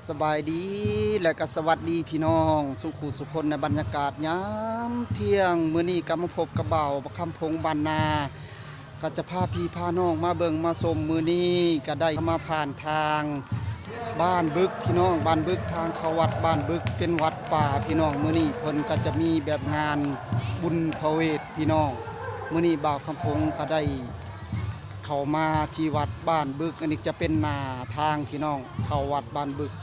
ສະບາຍດີ ແລະກະສະຫວັດດີພີ່ນ້ອງສູ່ຄູ່ສູ່ຄົນ ໃນບັນຍາກາດຍາມທ່ຽງ. ມື້ນີ້ກະມາພົບກັບບ່າວຄຳພົງບ້ານນາ ກະຈະພາພີ່ພານ້ອງມາເບິ່ງມາຊົມ. ມື້ນີ້ກະໄດ້ມາຜ່ານທາງບ້ານບຶກພີ່ນ້ອງ, ບ້ານບຶກ ທາງເຂົ້າວັດບ້ານບຶກ ເປັນວັດປ່າພີ່ນ້ອງ. ມື້ນີ້ເພິ່ນກະຈະມີແບບງານບຸນພະເວດພີ່ນ້ອງ. ມື້ນີ້ບ່າວຄຳພົງກະໄດ້ ເຂົ້າມາທີ່ວັດບ້ານບຶກ, ອັນນີ້ຈະເປັນໜ້າທາງພີ່ນ້ອງ ເຂົ້າວັດບ້ານບຶກ.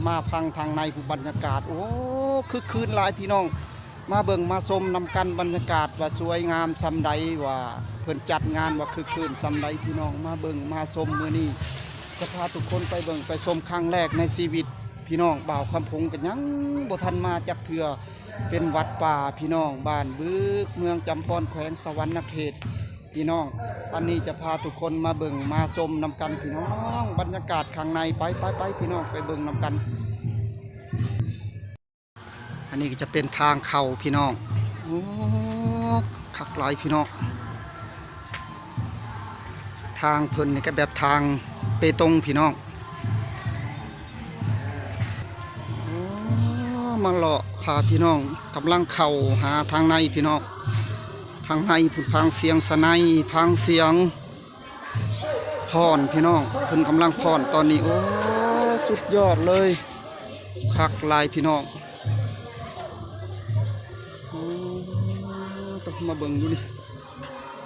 ມາຟັງທາງໃນພຸ້ນ ບັນຍາກາດ ໂອ້ ຄຶກຄື້ນຫຼາຍພີ່ນ້ອງ. ມາເບິ່ງມາຊົມນຳກັນ ບັນຍາກາດວ່າສວຍງາມສ່ຳໃດ, ວ່າເພິ່ນຈັດງານວ່າຄຶກຄື້ນສ່ຳໃດພີ່ນ້ອງ. ມາເບິ່ງມາຊົມ ມື້ນີ້ຈະພາທຸກຄົນໄປເບິ່ງໄປຊົມຄັ້ງແລກໃນຊີວິດພີ່ນ້ອງ. ບ່າວຄຳພົງກະຍັງບໍ່ທັນມາຈັກເທື່ອ. ເປັນວັດປ່າພີ່ນ້ອງ ບ້ານບຶກ ເມືອງຈຳພອນ ແຂວງສະຫວັນນະເຂດ. ພີ່ນ້ອງ ອັນນີ້ຈະພາທຸກຄົນມາເບິ່ງມາຊົມນຳກັນພີ່ນ້ອງ ບັນຍາກາດຂ້າງໃນ. ໄປ ໄປ ໄປ ພີ່ນ້ອງ ໄປເບິ່ງນຳກັນ. ອັນນີ້ກະຈະເປັນທາງເຂົ້າພີ່ນ້ອງ. ໂອ້ ຄັກຫຼາຍພີ່ນ້ອງ. ທາງເພິ່ນນີ້ກະແບບທາງເປຕົງພີ່ນ້ອງ. ໂອ້ ມາເລາະພາພີ່ນ້ອງກຳລັງເຂົ້າຫາທາງໃນພີ່ນ້ອງ. ທາງໃນພຸ້ນ ຟັງສຽງສະໄນ ຟັງສຽງພ້ອນພີ່ນ້ອງ, ເພິ່ນກຳລັງພ້ອນຕອນນີ້. ໂອ້ ສຸດຍອດເລີຍ ຄັກຫຼາຍພີ່ນ້ອງ. ໂອ້ ຕ້ອງມາເບິ່ງດູນີ້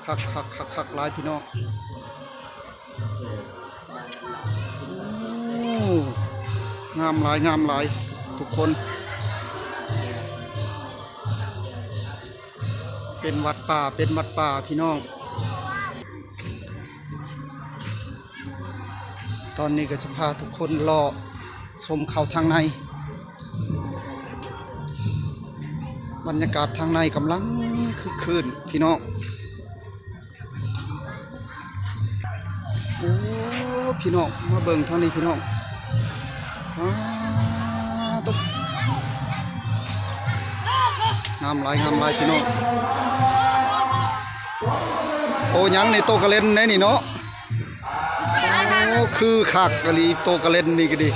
ຄັກໆໆໆ ຫຼາຍພີ່ນ້ອງ. ໂອ້ ງາມຫຼາຍ ງາມຫຼາຍທຸກຄົນ. ເປັນວັດປ່າ ເປັນວັດປ່າພີ່ນ້ອງ. ຕອນນີ້ກະຈະພາທຸກຄົນເລາະຊົມເຂົ້າທາງໃນ. ບັນຍາກາດທາງໃນກຳລັງຄຶກຄື້ນພີ່ນ້ອງ. ໂອ້ ພີ່ນ້ອງ ມາເບິ່ງທາງນີ້ພີ່ນ້ອງ. ອ້າ ໂຕ ງາມຫຼາຍ ງາມຫຼາຍພີ່ນ້ອງ. ໂຕຫຍັງນີ້? ໂຕກະເລັນແດ່ນີ້ເນາະ. ໂອ້ ຄືຄັກອີ່ຫຼີ ໂຕກະເລັນນີ້ກະດີ.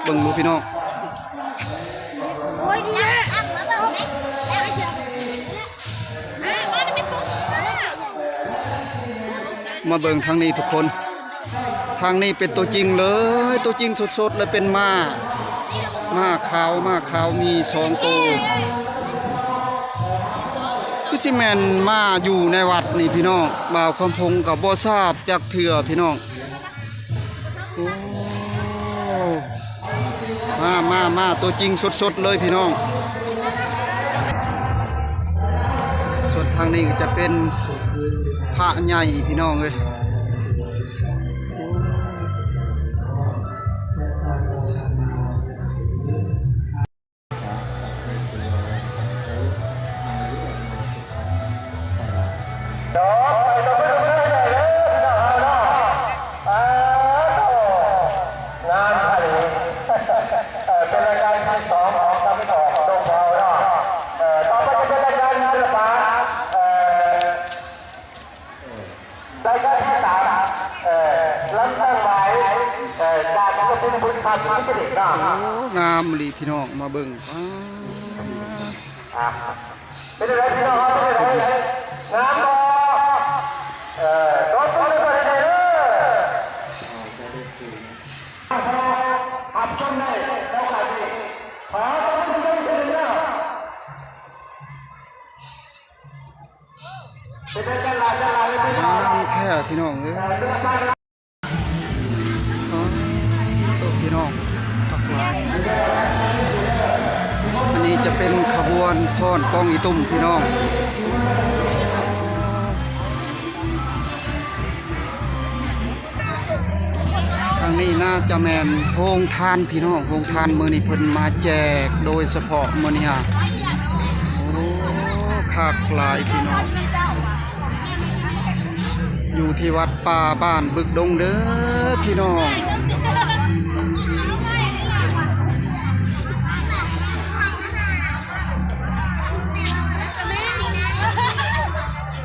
ເບິ່ງດູພີ່ນ້ອງ. ມາເບິ່ງທາງນີ້ທຸກຄົນ. ທາງນີ້ເປັນໂຕຈິງເລີຍ ໂຕຈິງສົດໆເລີຍ. ເປັນມ້າ ມ້າຂາວ ມ້າຂາວມີສອງໂຕ. ຄືຊິແມ່ນມ້າຢູ່ໃນວັດນີ້ພີ່ນ້ອງ. ບ່າວຄຳພົງກະບໍ່ຊາບຈັກເທື່ອພີ່ນ້ອງ. ໂອ້ ມາ ມາ ມາ ໂຕຈິງສົດໆເລີຍພີ່ນ້ອງ. ສ່ວນທາງນີ້ກະຈະເປັນພະໃຫຍ່ພີ່ນ້ອງເອີຍ. ລາຍການທີສາມ ເອີ ລຳຕັ້ງໝາຍ ເອີ ຈາກສິລະປິນບຸນຄຳ ໂອ້ ງາມອີ່ຫຼີພີ່ນ້ອງ ມາເບິ່ງ. ອ່າ ເປັນຈັ່ງໃດພີ່ນ້ອງເຮົາ ເປັນຈັ່ງໃດ ງາມບໍ່? ເອີ ຕົບມືໃຫ້ເພິ່ນແດ່ເດີ. ຮັບຊົມໄດ້ແລ້ວກະດີ ຂໍຕົບມືໃຫ້ເພິ່ນແດ່ເດີ. ງາມແທ້ພີ່ນ້ອງເອີຍ. ໂອ້ ພີ່ນ້ອງ ຄັກຫຼາຍ. ອັນນີ້ຈະເປັນຂະບວນຟ້ອນກອງອີຕຸ່ມພີ່ນ້ອງ. ທາງນີ້ໜ້າຈະແມ່ນໂຮງທານພີ່ນ້ອງ ໂຮງທານ ມື້ນີ້ເພິ່ນມາແຈກໂດຍສະເພາະມື້ນີ້ຫາ. ໂອ້ ຄັກຫຼາຍພີ່ນ້ອງ. ຢູ່ທີ່ວັດປ່າບ້ານບຶກດົງເດີພີ່ນ້ອງ.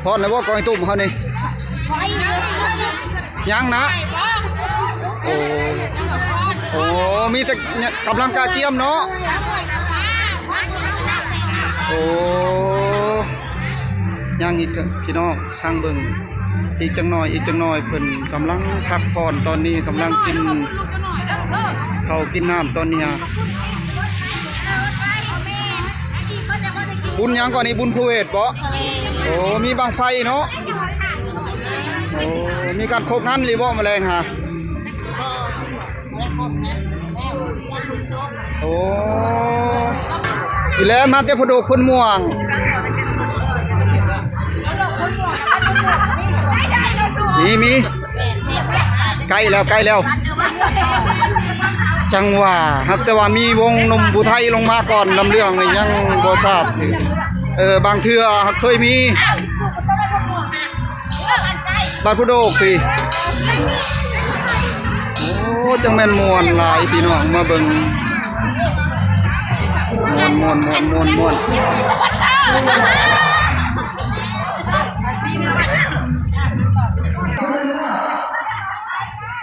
ພ້ອມແລ້ວບໍ່ ກອງອີຕຸ່ມເຮົານີ້? ຍັງນະ. ໂອ້ ໂອ້ ມີແຕ່ກຳລັງກະກຽມເນາະ. ໂອ້ ຍັງອີກເດີພີ່ນ້ອງ ທາງເບິ່ງ ອີກຈັກໜ່ອຍ ອີກຈັກໜ່ອຍ ເພິ່ນກຳລັງພັກຜ່ອນ ຕອນນີ້ກຳລັງກິນເຂົ້າກິນນ້ຳຕອນນີ້. ບຸນຫຍັງກ່ອນນີ້? ບຸນພະເວດບໍ? ໂອ້ ມີບັ້ງໄຟເນາະ. ໂອ້ ມີການຄົກຫັ້ນອີ່ຫຼີບໍ ມື້ແລງຫາ? ໂອ້ ອີ່ແລ້ວ ມາແຕ່ພະໂດກຄົນມ່ວງ. ມີ ມີ ໃກ້ແລ້ວ ໃກ້ແລ້ວ ຈັງຫວະ. ຫາກແຕ່ວ່າມີວົງໜຸ່ມຜູ້ໄທລົງມາກ່ອນ ລຳເລື່ອງນີ້ຍັງບໍ່ຊາບ. ເອີ ບາງເທື່ອຫາກເຄີຍມີ. ບາດຜູ້ໂດກພີ້. ໂອ້ ຈັ່ງແມ່ນມ່ວນຫຼາຍພີ່ນ້ອງ ມາເບິ່ງ ມ່ວນ ມ່ວນ ມ່ວນ ມ່ວນ ມ່ວນ.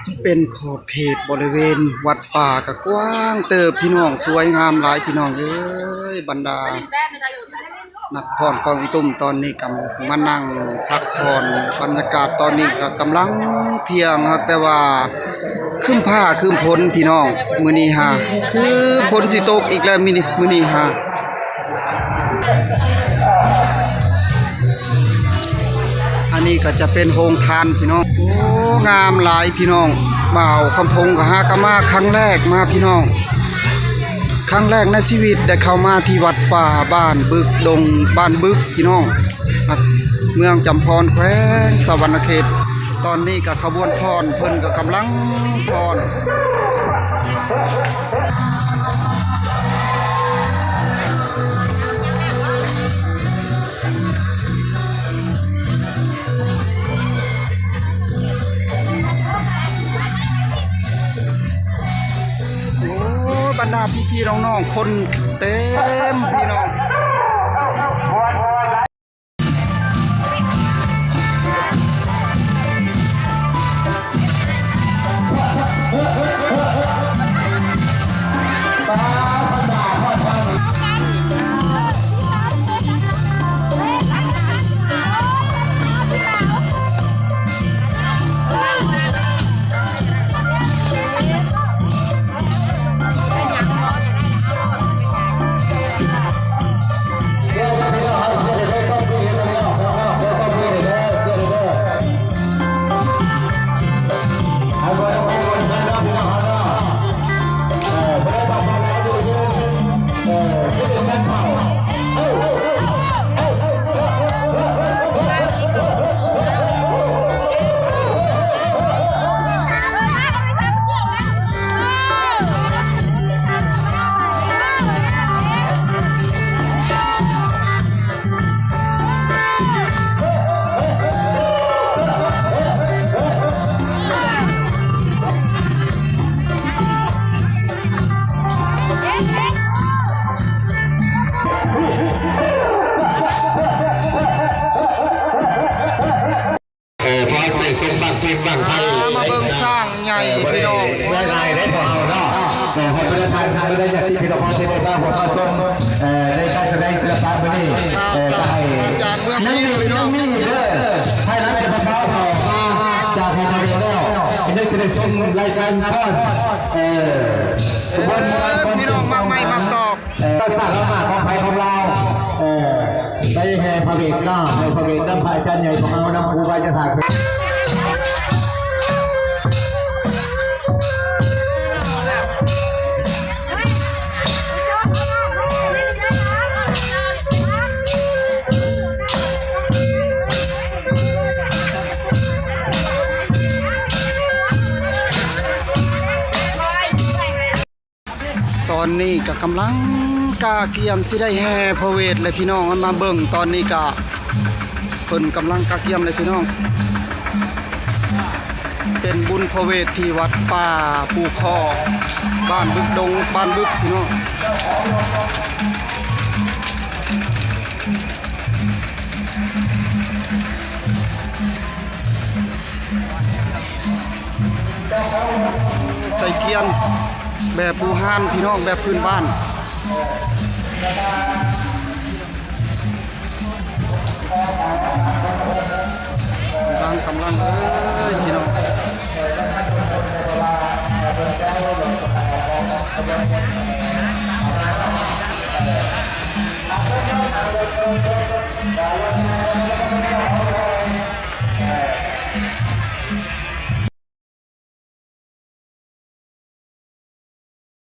ຈະເປັນຂອບເຂດບໍລິເວນວັດປ່າກະກວ້າງເຕີບພີ່ນ້ອງ ສວຍງາມຫຼາຍພີ່ນ້ອງເອີຍ. ບັນດາ ນັກຟ້ອນກອງອີຕຸ່ມຕອນນີ້ກຳມານັ່ງພັກຜ່ອນ. ບັນຍາກາດຕອນນີ້ກະກຳລັງທ່ຽງ ຫາກແຕ່ວ່າຄຶ້ມຟ້າຄຶ້ມຝົນພີ່ນ້ອງ. ມື້ນີ້ຫາຄືຝົນຊິຕົກອີກແລ້ວ ມື້ນີ້ ມື້ນີ້ຫາ. ອັນນີ້ກະຈະເປັນໂຮງທານພີ່ນ້ອງ. ໂອ້ ງາມຫຼາຍພີ່ນ້ອງ. ບ່າວຄຳພົງກະຫາກະມາຄັ້ງແລກມາພີ່ນ້ອງ. ຄັ້ງແລກໃນຊີວິດໄດ້ເຂົ້າມາທີ່ວັດປ່າບ້ານບຶກດົງ ບ້ານບຶກພີ່ນ້ອງ ເມືອງຈຳພອນ ແຂວງສະຫວັນນະເຂດ. ຕອນນີ້ກະຂະບວນຟ້ອນເພິ່ນກະກຳລັງຟ້ອນ. ໂອ້ ບັນດາພີ່ໆນ້ອງໆ ຄົນເຕັມພີ່ນ້ອງ. ເອີ ພໍໄດ້ຊົມບັ້ງໄຟ ບັ້ງໄຟ ອ່າ ມາເບິ່ງຊ້າງໃຫຍ່ ເອີ ບໍ່ໄດ້ ພີ່ນ້ອງ ເມື່ອຍຫຼາຍເດ້ພວກເຮົາເນາະ. ເອີ ໃຫ້ບັນດາທ່ານ ບັນດາຍາດຕິພີ່ນ້ອງທີ່ໄດ້ມາຮ່ວມມາຊົມ ເອີ ໃນການສະແດງສິລະປະມື້ນີ້ ອ່າ ເອີ ຈາກເມືອງພີ້ ພີ່ນ້ອງ ຍັງມີເດີ ພາຍຫຼັງຈາກພວກເຮົາອອກມາຈາກຫ້ອງເຮົາແລ້ວ ຍັງຊິໄດ້ຊົມລາຍການຟ້ອນ ເອີ ຂະບວນຟ້ອນ ພີ່ນ້ອງມັກໄມ້ມັກຕອກ. ເອີ ສາລະມາຂອງໃຜຂອງລາວ ເອີ ໄປແຫ່ພະເວດເນາະ ແຫ່ພະເວດນຳພະອາຈານໃຫຍ່ຂອງເຮົາ ນຳຄູບາອາຈານທ່ານ. ຕອນນີ້ກະກຳລັງກະກຽມຊິໄດ້ແຫ່ພະເວດແຫຼະພີ່ນ້ອງ ມາເບິ່ງຕອນນີ້ກະເພິ່ນກຳລັງກະກຽມແຫຼະພີ່ນ້ອງ. ເປັນບຸນພະເວດທີ່ວັດປ່າພູຄໍ້ ບ້ານບຶກດົງ ບ້ານບຶກພີ່ນ້ອງ. ໃສ່ກຽນ ແບບບູຮານ ພີ່ນ້ອງ, ແບບພື້ນບ້ານ.